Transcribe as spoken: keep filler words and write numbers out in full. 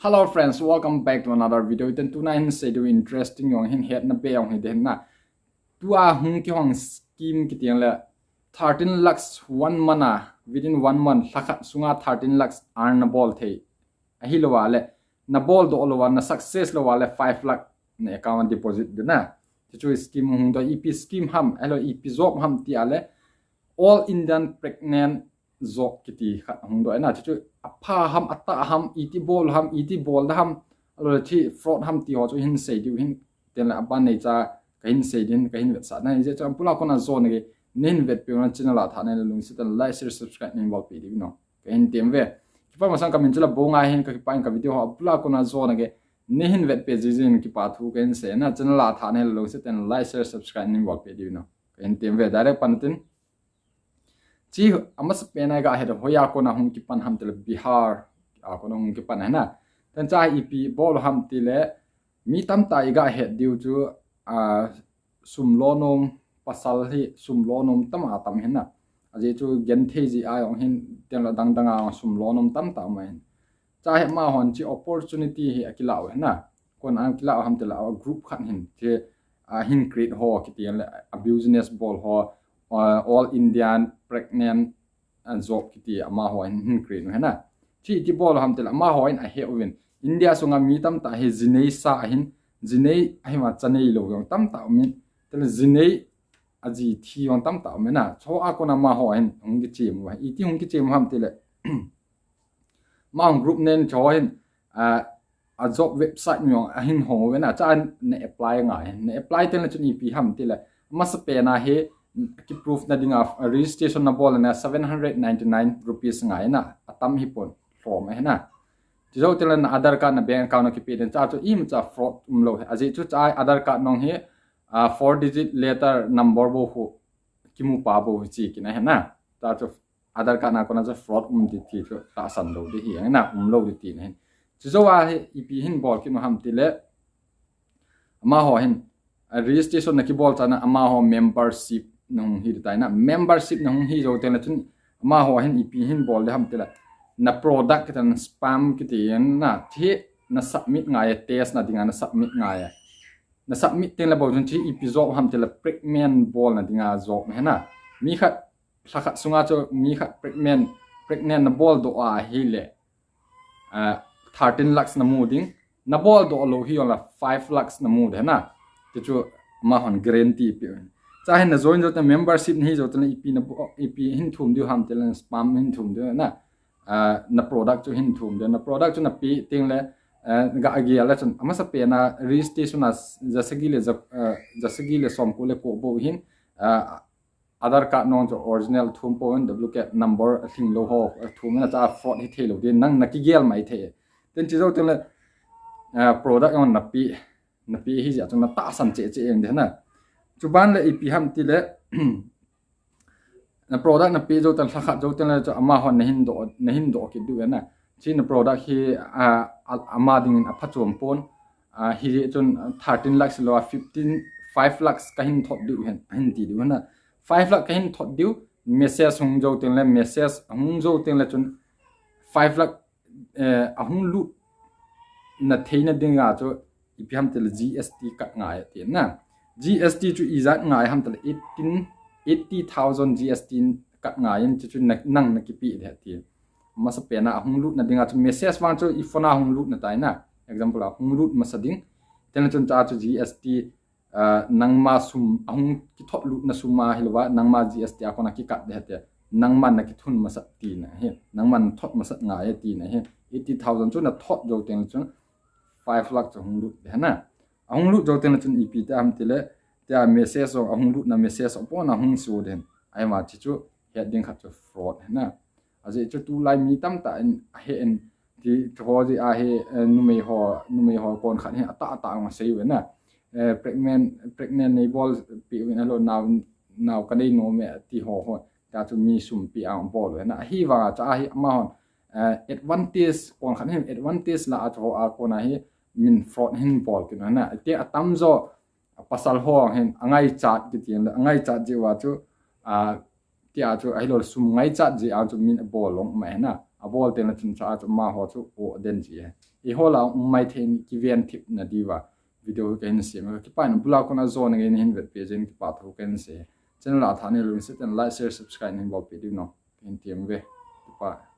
Hello friends, welcome back to another video. Iten tuna hin sei diu interesting jong hin hetna be jong hi den na. Tua hung kihong scheme kiti le thirteen lakhs one month a, within one month, lhakhat sunga thirteen lakhs earn na bol thei. Ahilou le, na bol doh lou a, na success lou le five lakh na account deposit ding na. Chuchu scheme hung doh, ipi scheme ham, ahilou ipi job ham ti le, All Indian Pregnant Job kiti khat hung doh na. Chuchu apha ham, atah ham, iti bol ham, iti bol da ham, ahilou le chi fraud ham ti ho chu hin sei diu hin, tin le aban nei cha kahin sei din, kahin vetsahna. Hijeh chun abul a kona jona gei nahin vetpeh u na channel a tha nei le lungset tah in like, share, subscribe nahin bolpeh diu no. Kahin tem ve. Kipa masang kamin chu Labonga ahin, kakipah in ka video ho abul a kona jona gei nahin vetpeh jing jing in kipa thu kahin sei na. Channel a tha nei le lungset tah in like, share, subscribe nahin bolpeh diu no. Kahin tem ve. Direct pan tin. Chi amasapen a iga het hoi a kona hung kipan ham ti le Bihar a kona hung kipan ahi na. Tin cha ipi bol ham ti le mi tamtah iga het diu chu, a, sum lonom, pasal hi sum lonom tam a tam hin na. Ajeh chu genthei jeh a jong hin, tin le dang dang a jong sum lonom tamtah um ahin. Cha hi amahon chi opportunity hi akilah u hin na. Kona akilah u ham ti le a group khat hin, chi, a, hin create ho kiti le a business bol ho, a, All Indian Pregnant, a, Job kiti amaho hin, hin create u hin na. Chi iti bol ham ti le amaho hin ahe uvin. India sunga mi tamtah hi jinei sa ahin, jinei ahi ma cha neilou jong tamtah um in. Tin le jinei aji thi jong tamtah um in na. Chu a kona amaho hin hung kichem u. Iti hung kichem u ham ti le Amahon group nen chu hin, a, a job website mi jong ahin hong uve na, cha na apply ngai. Na apply tin le chun ipi ham ti le, amasapen a hi ki proof na dinga, a, registration na bol na seven hundred ninety-nine rupees ngai na, atam hi pon, lhom ahi na. Chujou tin le na Aadhaar card na bank account na kipe din, cha chu imacha fraud umlou ahi. Ajeh chu cha Aadhaar card nung hi, a, four digit letter number bou khu kimu pa bou hi chi kina ahi na. Cha chu Aadhaar card na kona cha fraud um ti, ti chu tahsan lou di hi, na umlou di tina hin. Chujou a hi ipi hin bol kit u ham ti le, amaho hin, a, registration na kibol cha na amaho membership na hung hi tai na. Membership na hung hi jou tin le chun amaho hin ipi hin bol di ham ti le, na product kiti na spam kiti na, chi na submit ngai, test na dinga na submit ngai. Na submit tin le bou chun chi ipi job ham ti le pregnant bol na dinga job ahi na. Mi khat lhakhat sunga chu mi khat pregnant, pregnant na bol doh a hi le, a, thirteen lakhs na mu ding, na bol doh lou hi jong le five lakhs na mu ding na. Chuchu amahon guarantee pe. Cha hin na join jou tin membership na hi jou tin le ipi na bo-, ipi hin thum diu ham ti le spam hin thum diu na. A, na product chu hin thum diu, na product chu na pe tin le, a, ga agi le chun amasapen a registration a jasagi le ja-, a, jasagi le somko le ko bou hin, a, Aadhaar card nung chu original thum pon, duplicate number a lhing lou ho, a thum na cha fraud hi thei lou di, nang na kigel mai thei. Tin chujou tin le, a, product jong na pe, na pe hi jeh chun na tahsan cheh cheh jeng di na. Chuban le ipi ham ti le, na product na pe jou tin, lhakhat jou tin le chu amahon na hin doh, na hin doh kit diu na. Chi na product hi, a, a, ama dingin aphachom pon, a, hijeh chun thirteen lakhs lou a fifteen, five lakhs kahin thot diu hin, hin ti diu na. Five lakh kahin thot diu, message hung jou tin le, message hung jou tin le chun five lakh, eh, ahung lut na theina dinga chu ipi ham ti le G S T cut ngai ati na. G S T chu ijat ngai ham ti le eighteen, eighty thousand G S T cut ngai in chu, chu na, nang na kipe di ati. Amasapen a ahung lut na dinga chu message vang chu i phone a hung lut na tai na. Example a hung lut masa ding. Tin le chun cha chu G S T, a, nangma sum, ahung kithot lut na sum a hilou va, nangma G S T a kona kikat di ati. Nangman na kithun masat tina hi. Nangman thot masat ngai tina hi. Eighty thousand chu na thot jou tin le chun five lakh chu hung lut di na. Ahung lut jou tin le chun ipi ti ham ti le, tia message jong ahung lut na message jong pon ahung so di. Ahi ma chi chu het ding khat chu fraud ahi na. Ajeh chu tulai mi tamtah in ahe in ti chu ho jeh a hi, eh, numei ho, numei ho kon khat hi atah atah ma sei u na. Eh, pregnant, pregnant nei bol pi u na lo nao, nao ka nei nom e ti ho ho. Tia chu mi sum pe a bol u na. Ahivang a cha hi amahon, eh, advantage kon khat hin advantage la a chu ho a kona hi min fraud hin bol kit u na. Ti atam jo pasal ho hin angaichat kiti le angaichat jeh uva chu, a, tia chu ahilou le sum ngaichat jeh a chu min abol long ma ahi na. Abol tin le chun cha chu amaho chu o den ji ahi. eiho lah a um maithei in kiven thip na diuva video kahin sem e. Kipah in abul a kona jona gei nahin vetpeh jeh in kipah thu kahin sei e. Channel a thah nahilou in, seitan like, share, subscribe nahin bolpeh diu nom kahin tem uve. Kipah.